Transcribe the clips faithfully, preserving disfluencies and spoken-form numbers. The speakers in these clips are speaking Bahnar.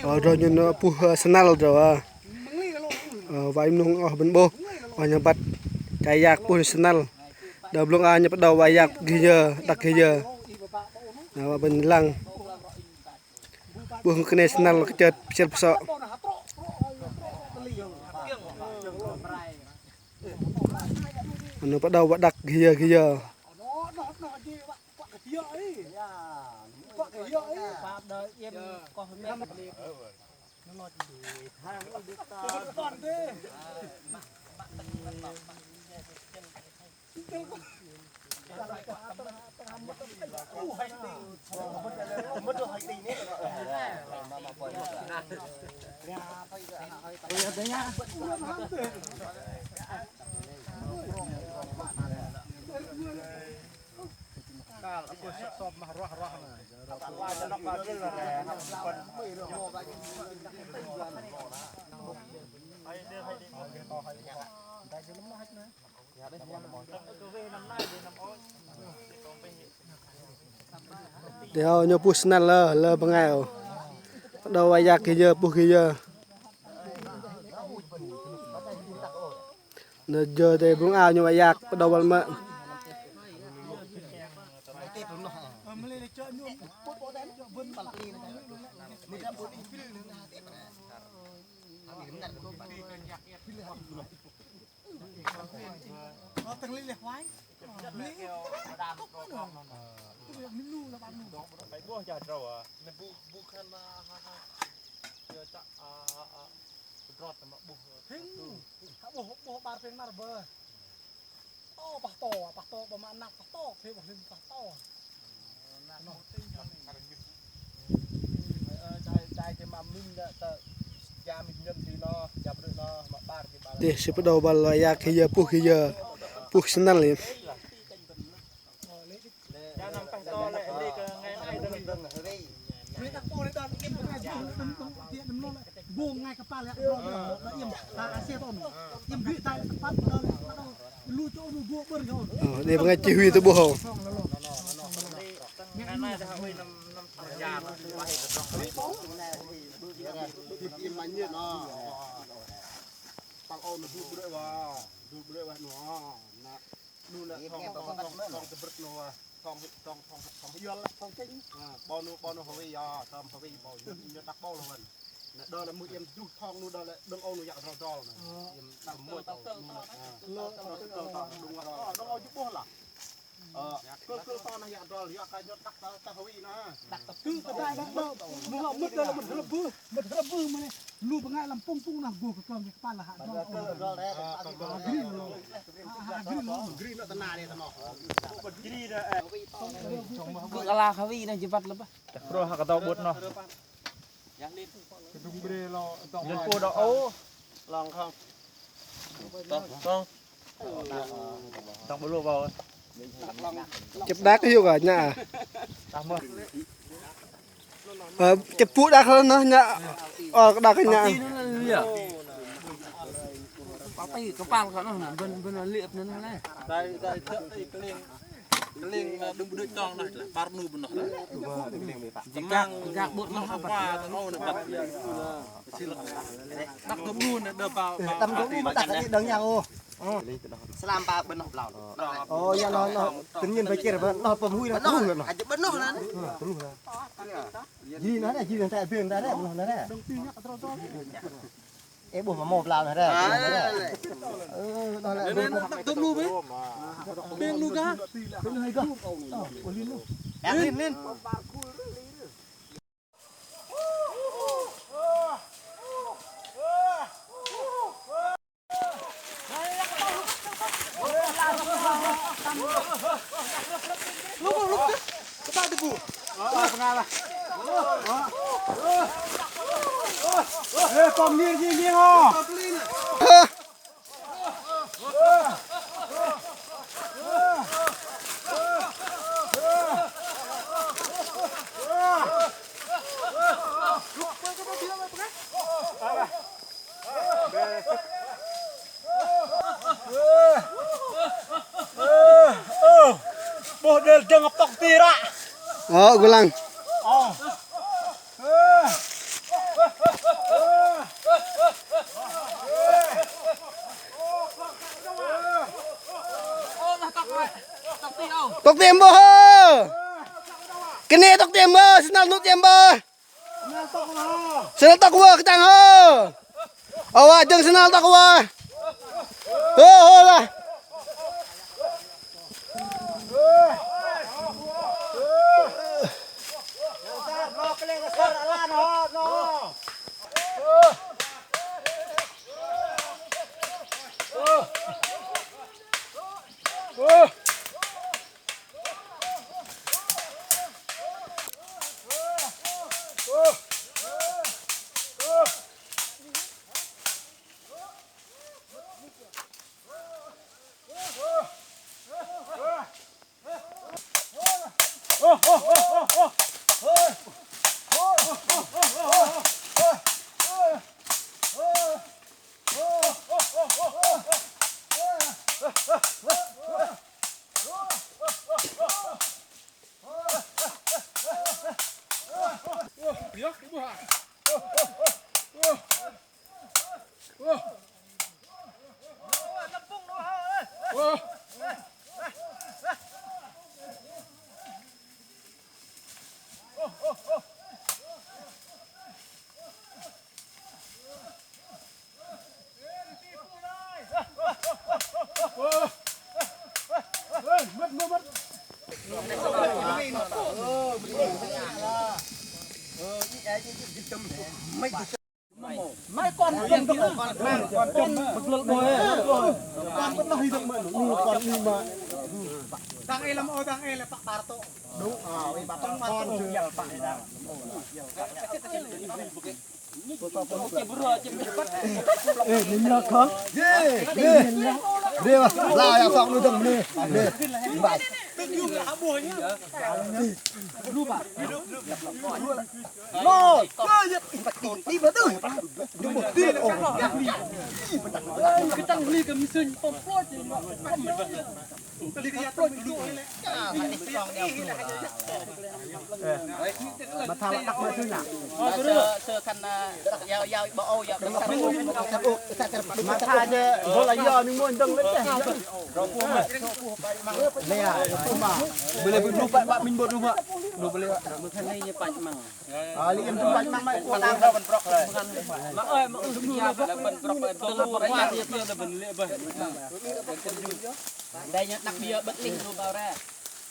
Ơ, roi nhôn, ơ, puh, ơ, sơnăl roi, ơ. Ơ, wă mơnung oh bơ̆n 'bôh, wă nhôn băt chă yak puh sơnăl. Đơ̆ng blŭng a nhôn pơđâu wă yak gĭr yơ, đăk gĭr yơ. Ơ, wă bơ̆n lăng. Puh kơnê̆ sơnăl kơchơt sel pơsŏ. Nhôn pơđâu wă đăk gĭr yơ, gĭr yơ. Đei âu nhôn puh sơnăl lơ, lơ bơngai âu. Pơđâu wă yak gĭr yơ, puh gĭr yơ. Nơ̆r jơ đei blŭng a nhôn wă yak, pơđâu wă mă. Hinh, hă 'bôh, 'bôh 'bar pêng năr bơih. To, pah to, pah to, pơma năr pah to, phê 'bôh hlĭng pah to. Noh. Ơ, dai, dai jơ mă minh đă tơ, jam minh nhôn ti noh, jam rơ̆ noh, mă 'bar jơ 'bar. Dêh, sư pơđâu băl wă yak gĭr yơ, puh gĭr yơ, puh sơnăl yơ. Ơ, đei bơngai chỉ huy tơ 'bôh âu. Nu nă thong, thong, thong, thong tơbrơ̆t nu, thong, thong, thong, thong hơyơl, thong chĕnh. Ơ, 'bâu nu, 'bâu nu hơwei, ơ, tơm hơwei 'bâu, nhôn, nhôn đăk 'bâu lu wơ̆n. Nă đơ̆ng lĕ mưh iĕm juh thong nu đơ̆ng lĕ đơ̆ng âu nu yă rol rol nă. Iĕm đơ̆ng mưh tơ, nu nă, ơ, đơ̆ng âu juh 'bôh lah. Ơ, kơ, kơ to nă yă rol, yă kơ nhôn đăk tơ, tơ hơwei nă. Đăk tơ, kơ tơdai đăk đơ̆ng, mưh mưh đơ̆ng lĕ mưh hrơbưh, mưh hrơbưh mơ̆n. Lu bơngai lăm pung pung noh gô kơ kơnh kơpal hă. Gri noh. Gri noh tơna dêh tơnoh. Gri noh. Kơ ala khawi noh jơbăt lơbah. Dah pro hă kơ tơ̆ bôt noh. Jơ̆ pô đŏk ô. Lăng khŏng. Tŏng, tŏng. Tŏng bơlô bâu. Chĕp đak hiôk ah, nhă. Ơ, chĕp pŭ đak lơ noh, nhă. Ơ, đak nhă. Pati kơpal kơ noh, bơ̆n, bơ̆n liĕp noh nă. Dai, dai, dai, kơling. Kơling, ơ, đơ̆ng bơ̆n đuch tŏng noh, lah, 'bar 'nu bơ̆n noh. Jăk, jăk bôt noh, apa? Đăk tơm 'nu nă, đơ̆ng pă, pă, đơ̆ng 'nu mă đăk đơ̆ng nhang ô. Sơlam pă bơ̆n noh blao. Ơ, yă noh, noh, tự nhiên phải chia bơ̆n noh pơm hui noh, tơluh noh. Ơ, tơluh noh. Jiri noh nè, jiri noh, tơ beng noh nè, bơ̆n noh nè. Ê, 'bôh mă mâu blao noh ră. Ơ, noh lĕ. Đăk tơm lu bê. Beng lu gah. Beng lu hai gah. Ơ, ơ, lin lu. Lin, lin. Ê, pom lir jing jing ôh. Ơ, ơ, ơ, 'bôh đêl Ngăp tŏk ti ră. Ơ, gô lăng. Ơ. Tŏk ti 'bôh. Kơnê̆ tŏk ti 'bôh, sơnăl nŭk ti 'bôh. Sơnăl tŏk wă kơchăng hơ. Ơ wă jơ̆ng sơnăl tŏk wă. Hơ hơ lah.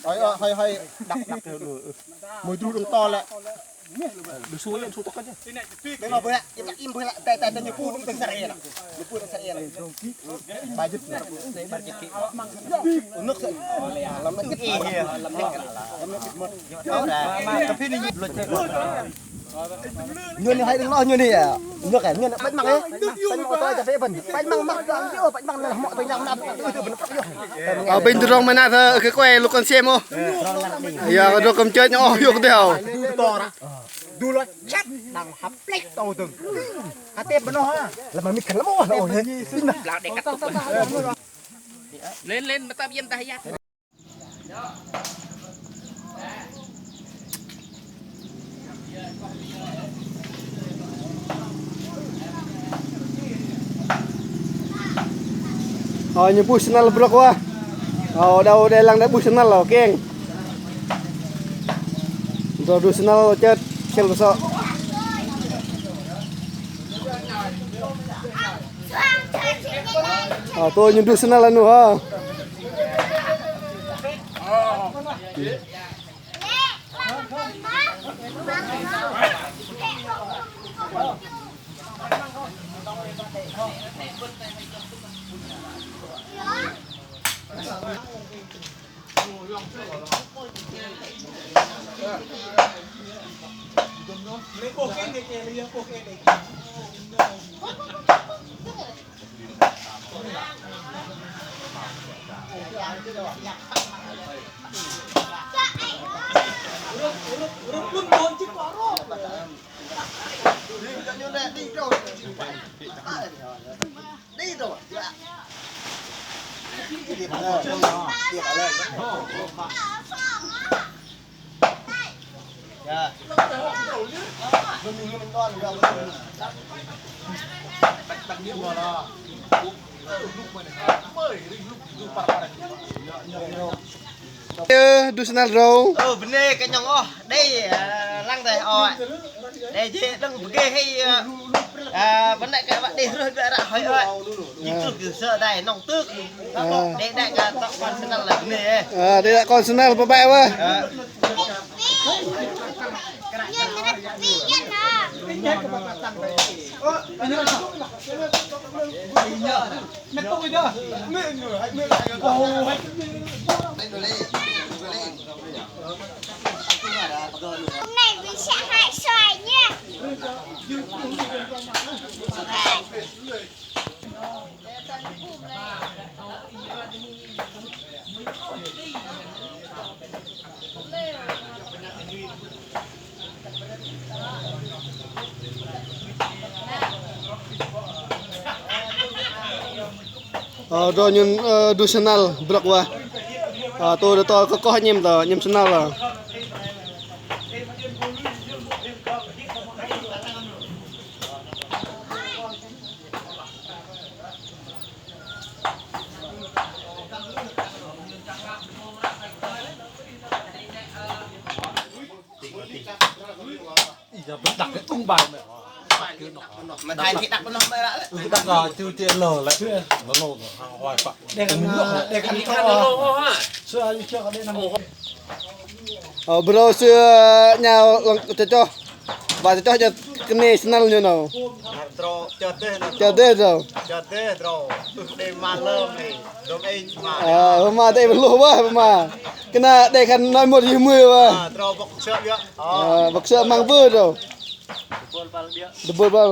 Hơi, hơi, hơi, đọc, đọc. Mùi đu đừng to lẹ. Đừng xua, đừng xua tóc cái chứ. Đừng ngồi bơi lẹ, im lặng, im bơi lẹ, tay, tay, tay, nhịp bu đừng, đừng săr ê. Nhịp bu đừng săr ê. Ba jĭt. Ơ, nước sôi. Lăm nĕk gĭt. Lăm nĕk gĭt. Lăm nĕk gĭt mơ̆t. Ơ, đe. Cà phê này. Nhôn ni hơi đơ̆ng noh nhôn ni. Nhôn kơ nhôn păch măng ê. Păch măng tơ cà phê bơ̆n. Păch măng mă dang yơ, păch măng nă mă tơ nhang nă. Ơ, bĕnh tơdrong mă nă thơ kơ kuê lu kon sem ôh. Yơ, kơ drŏ kơm chơch nhơ ôh, yŏk dêh ôh. Du lu chăt đang hăp plĕch tơ dơ̆ng. Hă tep bơ̆n ôh hă. Lăm mă mik kăn lăm ôh. Lên, lên, mă tăp yên tah yă. Ơ, ñu buh sơnăl brŏk wă. Ơ, đơ̆ng đe lăng đe buh sơnăl ơ keng. Đơ̆ng buh sơnăl chơt sel kơsŏ. Ơ, tơ ñu buh sơnăl anu hă. Ơ, du sơnăl râu. Ơ, bơnê kơ nhŏng ôh. Đei, ơ, lăng dêh, ơ. Đei jê̆ đơ̆ng bơgê hei, ơ, ơ, bơnê kơ bă đei rơh bă ră hơi ôh. Jing tŭk jing sơ̆ đei, nŏng tŭk. Ơ. Đei đei kơ tŏk kon sơnăl lei bơnê, ơ. Ơ, đei đei kon sơnăl bơbĕ wă. Ơ. Hôm nay mình sẽ hái xoài nha. Ơ, rŏ nhŭn, ơ, du sơnăl brŏk wă. Ơ, tô đe to kơ koh 'nhĕm tơ, 'nhĕm sơnăl. Mă thoi đei đăk noh mă ră lĕ. Đăk, ơ, chư tiê lơ lĕ. Lơ lơ, hăng hoai pă. Đe khan, đe khan to. Ơ, bro sư, ơ, 'nhao lăng chơchơh. Wă chơchơh jơ̆ kơnê̆ sơnăl nhŭn âu. Chơchơh dêh, chơchơh dêh. Chơchơh dêh, bro. Ưh đei mă lơm nĕ. Dôm inh mă. Ơ, mă đei mă lơm wă, mă. Kơna đei khan nói một như mười wă. Ơ, bro, bŏk sơ̆ yơ̆. Ơ, bŏk sơ̆ măng bơ, bro. Double băl.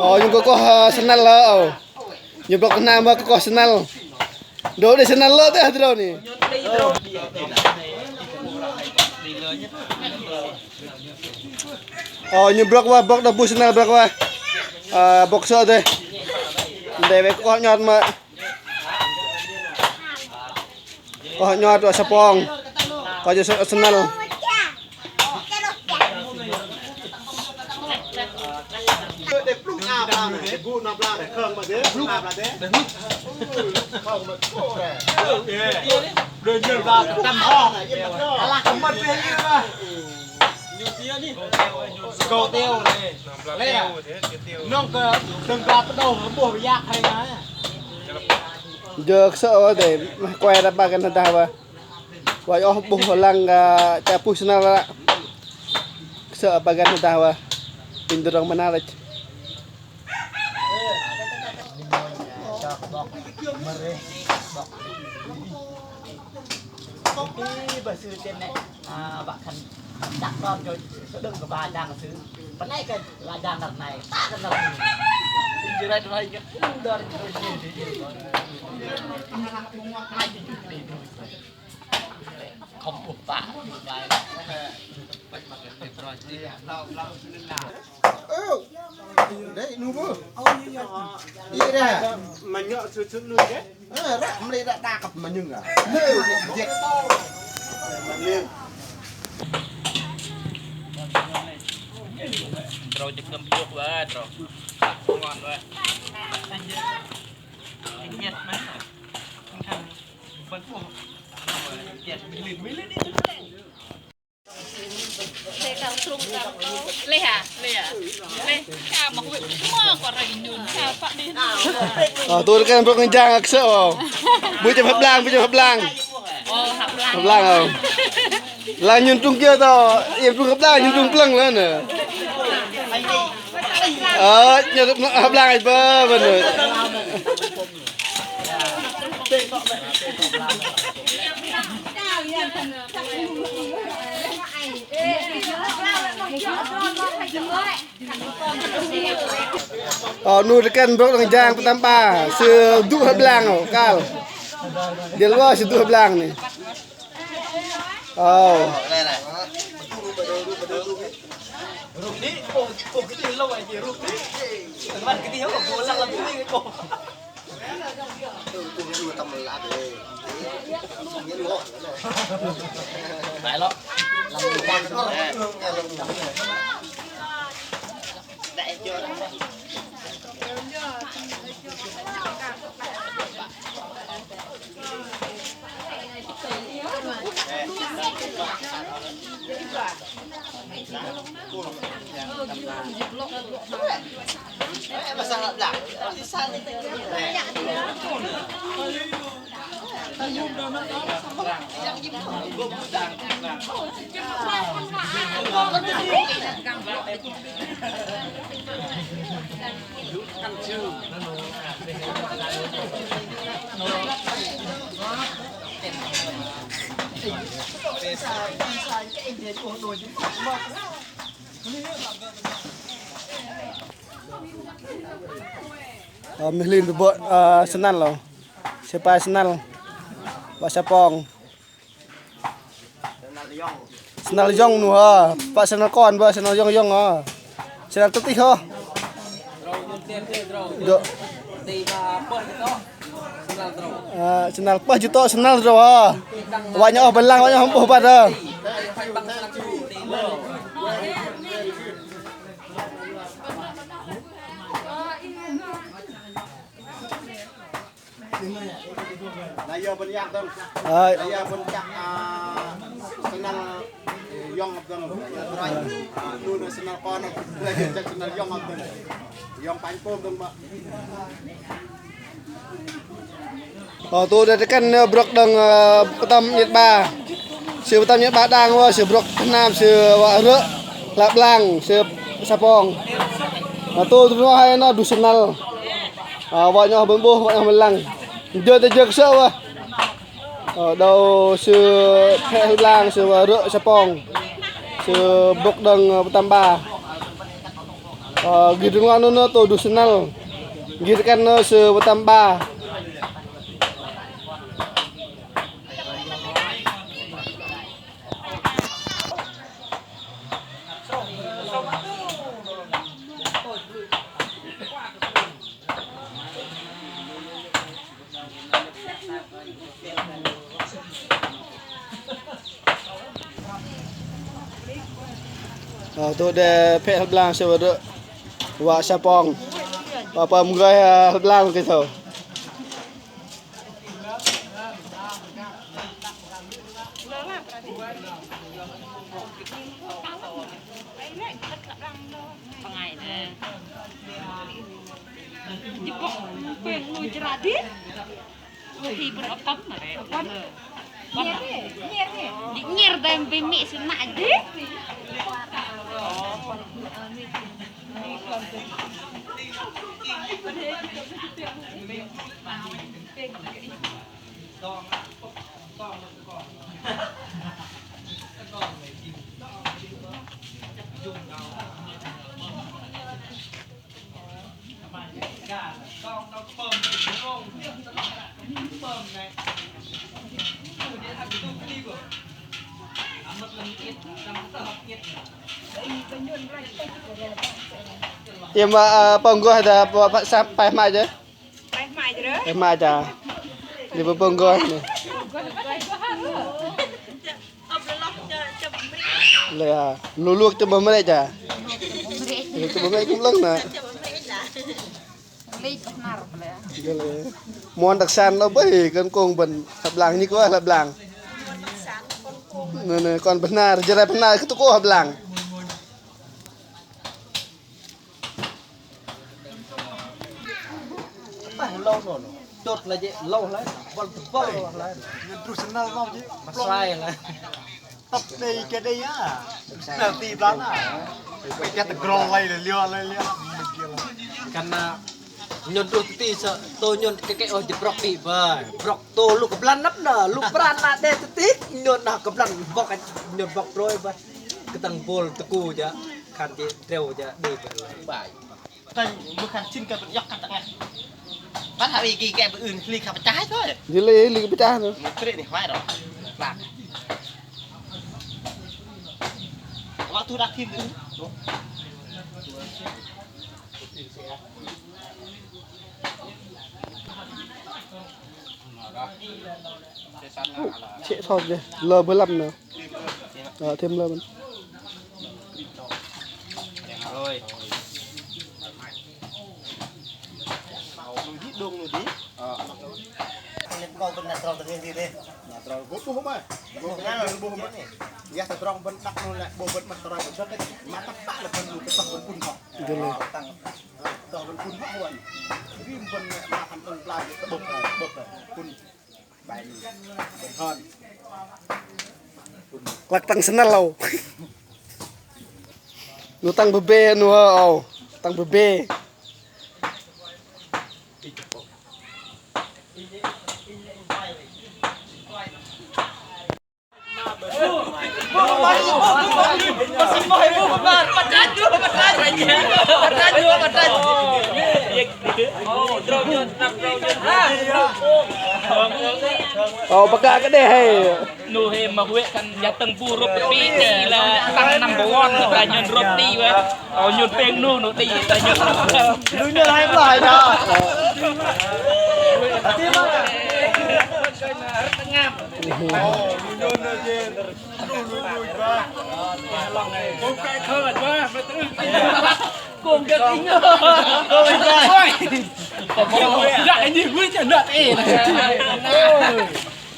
Ơ, nhŭn kơ koh, ơ, sơnăl lơ, ơ. Nhŭn brŏk tơhnam wă kơ koh sơnăl. Dro đei sơnăl lơ teh hơdrâu ni. Ơ, nhŭn brŏk wă, brŏk đơ̆ng bu sơnăl brŏk wă. Ơ, bŏk sơ̆ dêh. Đei wă kơ koh 'nhot mă. Koh 'nhot wă sơpong. Koh jơ̆ sơnăl. Jơ̆ kơsơ̆ wă dêh, mă kuai ră ba găn hơdah wă. Wă oh 'bôh lăng, ơ, chă puh sơnăl ră. Kơsơ̆ ba găn hơdah wă. Pinh tơdrong mơnal ră. Ih, ba sư tĕn nĕ, ơ, wă khan đăk đon cho sư đơ̆ng kơ ba jang sư. Pơnai kơ ba jang năr nai, ta kơ năr nai. Inh jơ̆ rai tơ nai kơ đon. Khŏm ƀuh pă. Ơ, đei nu bơ. Ih đe. Mă nhŏ sut sut nu đe. Ơ, ră mă lei đa đa kăp mă nhŭng a. Nơ, jet. Bro, jơ̆ kơm jơ̆ wă, bro. Ngon wă. Jet mă. Leh hă? Leh hă? Leh. Ka mă huĭ mă kơ ră nhŭn ka pă đei. Ơ, tui kơ brŏk ngăn jang kơsơ̆ âu. Bu chăm hơblang, bu chăm hơblang. Ơ, hơblang. Hơblang âu. Lăng nhŭn trung kiơ to, iĕm trung hơblang, nhŭn trung plơ̆ng lơ nơ. Ơ, nhŭn hơblang ai bơ, bơ nơ. Ơ, nu tơkĕn brŏk đơ̆ng jang pơtăm 'bar, sư dŭ hơblang âu, kăl. Jel wă sư dŭ hơblang nĕ. Ơ. Ơ, mih hlin tơbơ̆, ơ, sơnăl lơ. Sư pai sơnăl. Wă sa pong. Sơnăl yŏng 'nu hơ. Pă sơnăl kon, pă sơnăl yŏng yŏng hơ. Sơnăl tơtih hơ. Dŏ. Ơ, sơnăl pơh jĭ tŏ sơnăl drâu hơ. Wă nhŏ oh bơlang, wă nhŏ oh bơ̆ băt hơ. Na yơ bơ̆n yak dơ̆ng. Ơ. Na yơ bơ̆n chăk, ơ, sơnăl yŏng dơ̆ng. Ơ, 'nu na sơnăl kon, chăk sơnăl yŏng dơ̆ng. Yŏng panh pôm dơ̆ng bă. Ơ, tơ tơdrong kăn, ơ, brŏk dơ̆ng, ơ, pơtăm 'nhĕt 'ba. Sư pơtăm 'nhĕt 'ba đang wă, sư brŏk tơ hnam, sư wă rơ̆, hlăp blang, sư sa pong. Ơ, tơ tơdrong noh hai noh du sơnăl. Ơ, wă nhŏ oh bơ̆n 'bôh, wă nhŏ oh bơ̆n lăng. Jơ tơ jơ kơ sơ̆ wă. Ơ, đơ̆ng sư phek hlăp blang, sư wă rơ̆ sa pong. Sư brŏk dơ̆ng, ơ, pơtăm 'ba. Ơ, gĭt rơngon noh, noh tơ du sơnăl. Gĭt kăn noh sư pơtăm 'ba. Ơ, tơ đe phek hlăp blang sư wă rơ̆ wă sa pong. Wă pơm gơh, ơ, hlăp blang kơ thoi. Nyer dai bơmĕ sơnăl dih. Iĕm, ơ, pơgơh dah, pơ, pơ, sa, pai hmach dêh. Pai hmach dêh. Pai hmach dah. Ni pơgơh ni. Lei, ơ, lu luôk chơm bơh mrĕch dah. Chơm bơh mrĕch kư̆m 'lơ̆ng na. Muôn đặc sản 'noh bơih, kơ̆n kông bơ̆n hlăp blang, nhĭk wă hlăp blang. Nơ, nơ, kon bơhnar, jơrai bơhnar kơ tơkô̆ hlăp blang. Ơ, lôh 'noh, 'noh. Chôt lei jê̆, lôh lei, băl tơbăl lei. Ngon truh sơnăl 'noh jê̆. Mă srai lei. Tăp đei kơ đei a. Sơnăl ti blang a. Pơih kơ tơgrâu lei, lei, lei, lei. Kăn, ơ, nhôn truh tơ ti sơ̆, tơ nhôn kơ kĕ ôh jơ̆ brŏk đĭ bơih. Brŏk tơ lu kơblan năp nơ, lu pran na đe tơ ti, nhôn na kơblan bŏk, nhôn bŏk brôi bơih. Kơtang bôl tơku jơ̆, khan jê̆ treo jơ̆, đei bơih. Tơ̆ng mưh khan chin kơ bơ̆n iŏk kăt tơ ngeh. Băt hă ih gĭ gĕ bơ̆n ưh hli kơ pơchah thôi. Jê̆ lei hli kơ pơchah thôi. Mưh krê̆ ni hmai ro. Lak. Wă tŭ đak thim ưh. Sĕ thoi kơ lơ bơih lăm nơh. Ơ, thêm lơ bơih. Yah tơdrong bơ̆n đăk nu lĕ 'bôh bơ̆n mă tơroi bơ̆n đơ̆k, mă tăp tăp lĕ bơ̆n lu kơ tơh bơ̆n pŭn hŏ. Dêh lĕ. Tơh bơ̆n pŭn hŏ wă. Rim bơ̆n mă hăm đơ̆ng pla tơ'bơ̆p, 'bơ̆p, pŭn. Bai bơ̆n hơn. Klăk tăng sơnăl âu. Nu tăng bơbe nu hơ âu. Tăng bơbe. Ơ, pơkă kơ đe hei. Nu hei mă huei kăn jăt tơ̆ng bu rup pơpĭ đĭ lă tăng năm bơ̆n, dah nhôn rup đĭ wă. Ơ, nhôn pêng nu, nu đĭ, dah nhôn. Nu nhôn hai blah dah. Kông kek inh. Ôi. Dah, ini gue cendak, eh.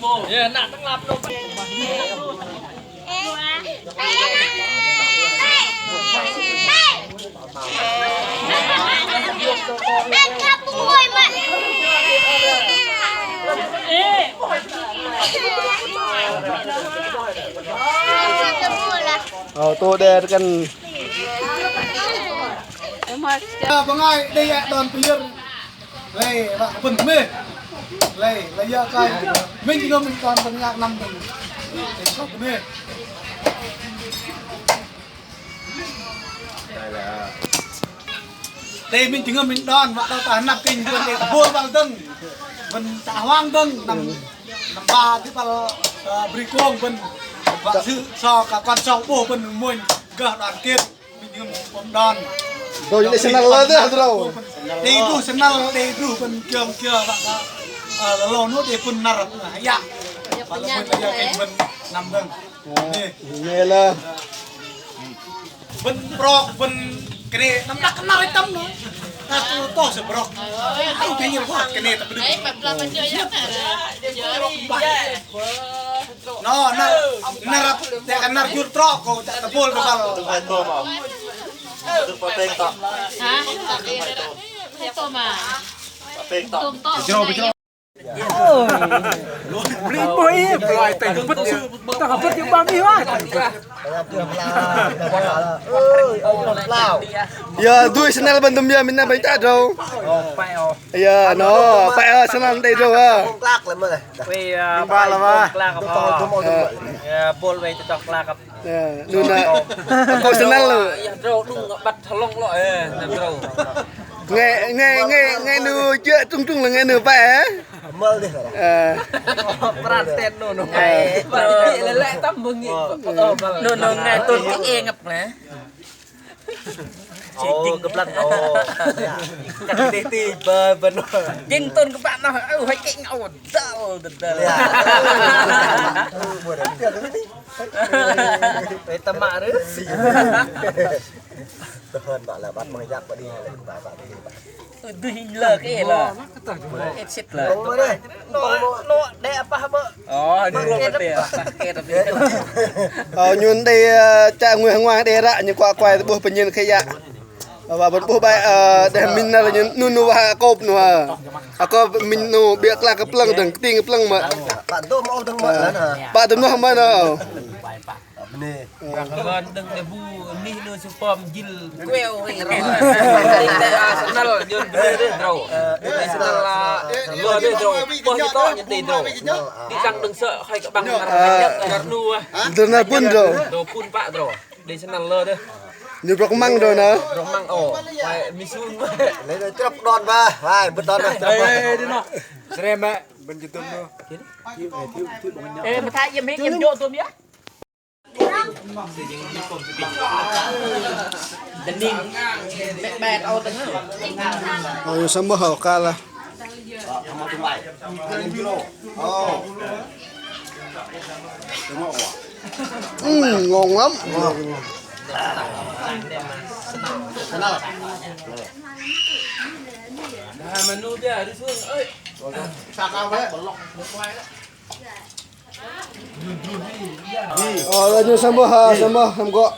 Ơ, nă tơ'ngla đơ̆ng. Ơ, tô đe kăn. Bơngai đei đon pơyơ̆r. Lei, wă kơ bơ̆n mơ̆n. Lei, lei yơ kơ minh jơhngơ̆m minh đon bơ̆n nhăk năm bơ̆n. Lei, kơ bơ̆n mơ̆n. Lei, minh jơhngơ̆m minh đon, wă kơ tơ hơnăp kơ bơ̆n đei tơbôl băl dơ̆ng. Bơ̆n tơ huang dơ̆ng, năm, năm ba, tơ băl, ơ, bri kông bơ̆n. Wă sư so kơ kon sâu 'bôh bơ̆n mônh gơh đoàn kết. Minh jơhngơ̆m pơm đon. Đei sơnăl lơ dêh, đei. Đei đuh sơnăl, đei đuh bơ̆n kiơ kiơ, wă kơ, ơ, lơ lơ 'noh đei pŭn năr, ơ, hơyă. Wă kơ bơ̆n hơyă kơ bơ̆n năm dơ̆ng. Ơ, 'nĕ lơ. Bơ̆n brŏk, bơ̆n kơnê̆, năm đăk kơ năr tơm 'noh. Năr tơm 'noh tơh sơ̆ brŏk. Ơ, kơnê̆ tơm 'noh. Noh, năr, năr, tơ kơ năr jur trŏ kơ, tơbôl tơbăl. Hah? Tôm à? Tôm to. Bri bơih, bơih tơ̆ng bơ̆t, tơ̆ng bơ̆t bang ih wă. Yơ, dui sơnăl bơ̆n dŭm yơ, minh 'nâu bơ̆n chă drâu. Yơ, noh, pă, ơ, sơnăl đei drâu, ơ. Wei, ơ, ba la ba. Ơ. Ơ, bôl wei tơdrong klak. Ơ, đun nă. Akâu sơnăl lu. Yơ, drâu đŭng băt hơlŏng lŏ, ơ, drâu. Nge, nge, nge, nge nu jơ̆ trung trung lă nge nu pă, ơ? Mơ̆l dêh. Ơ. Pran ten nu, nu. Nge, lĕ, lĕ tăm bơngi. Nu, nu, nge tŭn kơ e ngăp lĕ. Ô, kơplah, ô. Kăt đei ti bơ, bơ, nô. Jing tŭn kơplah noh, ơ, hơi kĕ ngau, dal, dal, dal. Ê, tơmă rơ. Tơhơn bă lă băt mă yak bă đĭ, bă, bă đĭ. Ơ, dih lơ kơ ê lơ. Ê, sĭt lơ. Nô, nô, đe apa bơ. Ơ, nô, đe apa. Ơ, nhôn đei, ơ, chă ngui hơnguang đe ră, nhôn kuă kuai tơ'bôh pơnhên khei yă. Ơ, wă bơ̆n 'bôh bai, ơ, đe minh năr nhôn, nu, nu wă akôp nu, ơ. Akôp minh nu, biă kla kơ plơ̆ng dơ̆ng, kơting kơ plơ̆ng mă. Bă dôm ôh dơ̆ng mă, ơ. Bă dôm noh mă, ơ. Bơnê. Kon đơ̆ng đe bu nih nô sư pơm jil kueo rĭ rŏ. Đĭ đe a sơnăl nhôn bơnê đe drâu. Đĭ sơnăl a lơ đe drâu. Bơh đĭ tŏ nhôn đe drâu. Đĭ đăng đơ̆ng sơ̆ hơi kơ băng năr năr nu. Drâu năr pŭn drâu. Drâu pŭn pă drâu. Đĭ sơnăl lơ đe. Nhôn brŏk măng drâu nă. Brŏk măng ô. Pai mi sun. Lei drăp đon ba. Hai bơ̆t đon ba. Ê, đĭ nô. Srem mă. Bơ̆n jơdŭm nô. Ê, mă thai yêm hĭ yêm jô̆ dŭm yă. Đơning, bet bet âu tơngah. Ơ, sơmơ̆ hŏ kơ lah. Ừm, ngon lắm. Ơ, lah ñu sơmơ̆, ha, sơmơ̆, sơmơ̆ gŏ.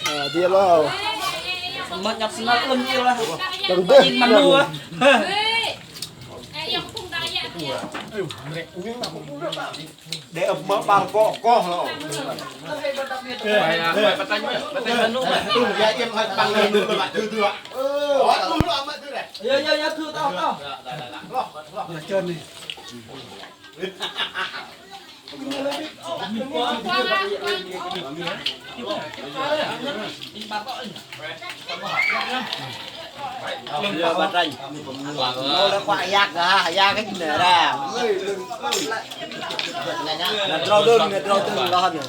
Ơ, dia lah. Sơmơ̆ nhăp sơnăl lơ̆m dia lah. Đơ̆ng dêh. Mă nu. Để ập mơ ƀar gŏ koh lơ. Ơ, ơ, bơtanh mơ, bơtanh mơ nu mơ. Ơ, ya, iĕm hăt păng lơ, lơ, lơ, lơ. Ơ, ơ, lơ, lơ, lơ, lơ. Ya, ya, ya, thử tao, tao. Lơ, lơ, lơ. Lơ, lơ, lơ. Ơ, bơtanh. Mă lơ khuă yak hă, yak kơ nơ̆r. Nơ̆r drâu đơ̆ng, nơ̆r drâu đơ̆ng lơ hơnơ̆.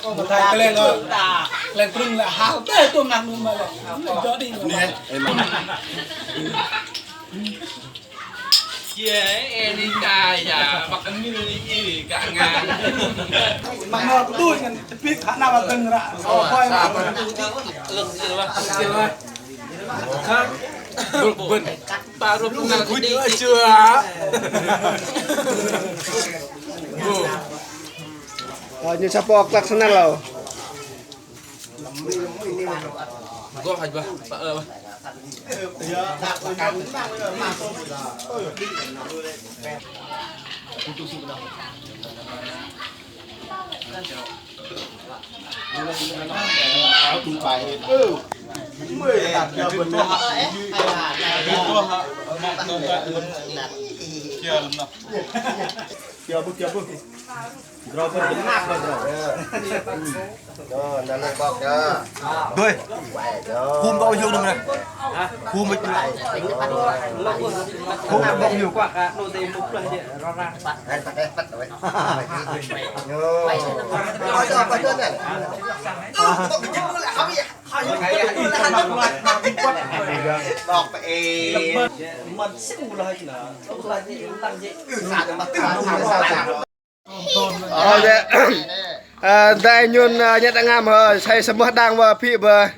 Ơ, bơtanh kơlen ơ. Kơlen trưng lă hao teh tôm năr mơ̆n mă lĕ. Nơ̆r drâu đơ̆ng lă. Ơ, mă. Chia, ơ, ni ka ya, băk ni ni i ka ngan. Mă nơ kơ đuôi ngan tơpit hă na băk dơ̆ng ră. Ơ, koi mă. Lơ̆m sĭ lah. Sĭ lah. Khan. Băk bơ̆n. Ba rup na kơ đuôi. Ơ, ñu sa pơ̆k lăk sơnăl lơ. Gŏ hăch bơih, pă ơ bơih. Drâu bơih, gơnap bơih drâu. Ơ, năn năn bok ya. Dui. Khum bok hiu năn năn. Khum bok hiu. Khum bok hiu. Bok hiu năn. Bok hiu năn. Bok hiu năn. Ơ, dêh. Ơ, dêh, nhôn, ơ, nhăt đơ̆ng ngam, ơ, sai sơmơ̆ đang wă phĭ bơih.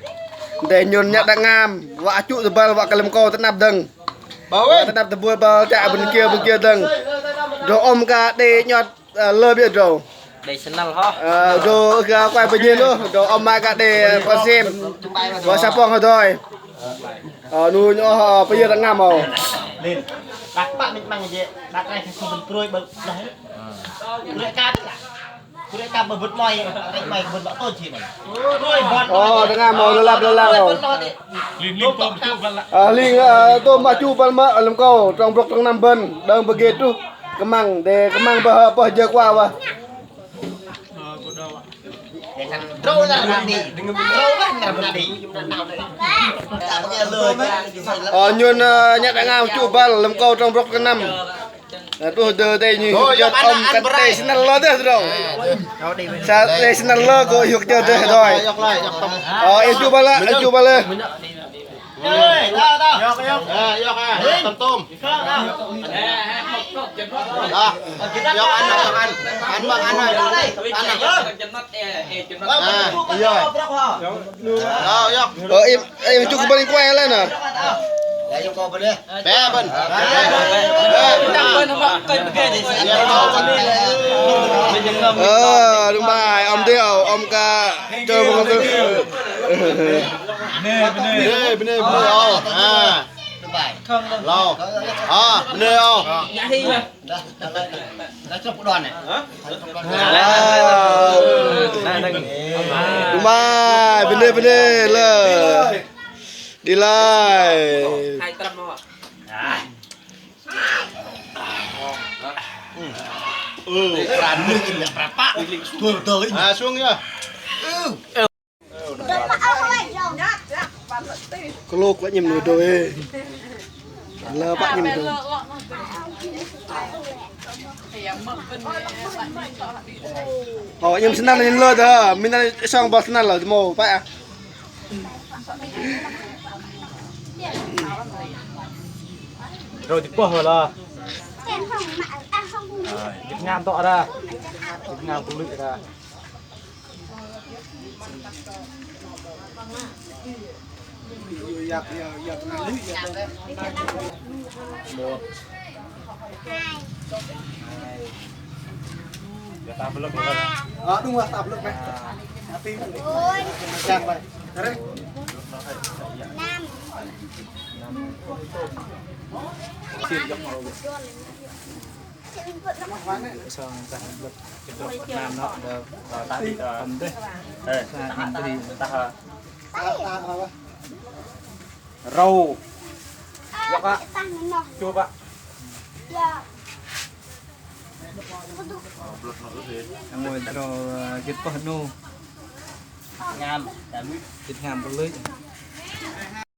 Dêh, nhôn nhăt đơ̆ng ngam, wă chu tơbăl, wă kơ lăm kâu tơnăp dơ̆ng. Wă tơnăp tơbăl băl, chă bơ̆n kiơ, bơ̆n kiơ dơ̆ng. Drâu ôm kơ đe nhŏt, ơ, lơ biă drâu. Đe sơnăl hŏ. Ơ, drâu kơ kuai bơnhên ôh, drâu ôm mă kơ đe pơsêm. Wă sa pơ̆ng hơdoi. Ơ, nu nhŏ, ơ, pơyơ̆r đơ̆ng ngam âu. Lên. Đăk pă minh măng jê̆, đăk rai kơ sơbơ̆n krôi bơ̆n noh. Krôi kăp lah. Krôi kăp bơ̆n bơ̆t moi, bơ̆t moi bơ̆n bơ̆t tôi chi măng. Krôi bơ̆n. Ơ, đơ̆ng ngam âu, lơlap, lơlap âu. Ling, ling tôm chu băl lah. Ơ, ling, ơ, tôm mă chu băl mă, lăm kâu, trong brŏk trong năm bơ̆n, đơ̆ng bơgê truh, kơmăng, đe kơmăng bơih, bơih jơ kuă bơih. Ơ, nhôn, ơ, nhăt đơ̆ng ngam chu băl, lăm kâu trong brŏk trong năm. Ơ, truh dơ đe nhôn, ơ, yŏk ăn, ôm ăn kăn bơrai. Đe sơnăl lơ dêh drâu. Sa đe sơnăl lơ gô yŏk dơ dêh drâu. Ơ, iĕm chu băl lah, iĕm chu băl lah. Ơ, yŏk, yŏk. Ơ, yŏk, ơ, tôm tôm. Dah. Yŏk ăn, yŏk ăn. Ăn mơ̆ng ăn, ăn. Ăn. Ơ, yŏk. Ơ, iĕm, iĕm chu kơ bơ̆n kuai lei nă. Bĕ bơ̆n. Ơ, đơ̆ng bai, ôm dêh, ôm kơ, tơ bơ̆n kơ. Bơnê, bơnê, bơnê, ơ. Ha. Lơ. Ha, bơnê ơ. Đơ̆ng bai, bơnê, bơnê, lơ. Đi lai. Ừ, pran nưng in pran pă. Tuh, tuh in. Ha, xuống nhá. Kơ lôk lă nhĕm nơ̆r đô ê. Lơ pă 'nhŭm tơ. Ơ, 'nhŭm sơnăl lơ tơ, mĭn sŏng bơ̆l sơnăl lơ mâu pă. Rơ̆u tih pơh wă lơ. Tih ngam tŏ đa. Tih ngam pơlư̆ đa. Một. Hai. Ơ, đúng rồi, tap lưk mẹ. Hati. Jang mày. Đấy. Năm. Năm. Sŏng tah lưk, kơdrŏk năm nŏ đơ. Ơ, tah đĭ, ơ. Pơm dêh. Ơ, tah, tah, tah, ơ. Râu. Yŏk hă? Chup hă? Ngôi trâu, ơ, gĭt pơh 'nu. Ngam, gĭt ngam pơlư̆.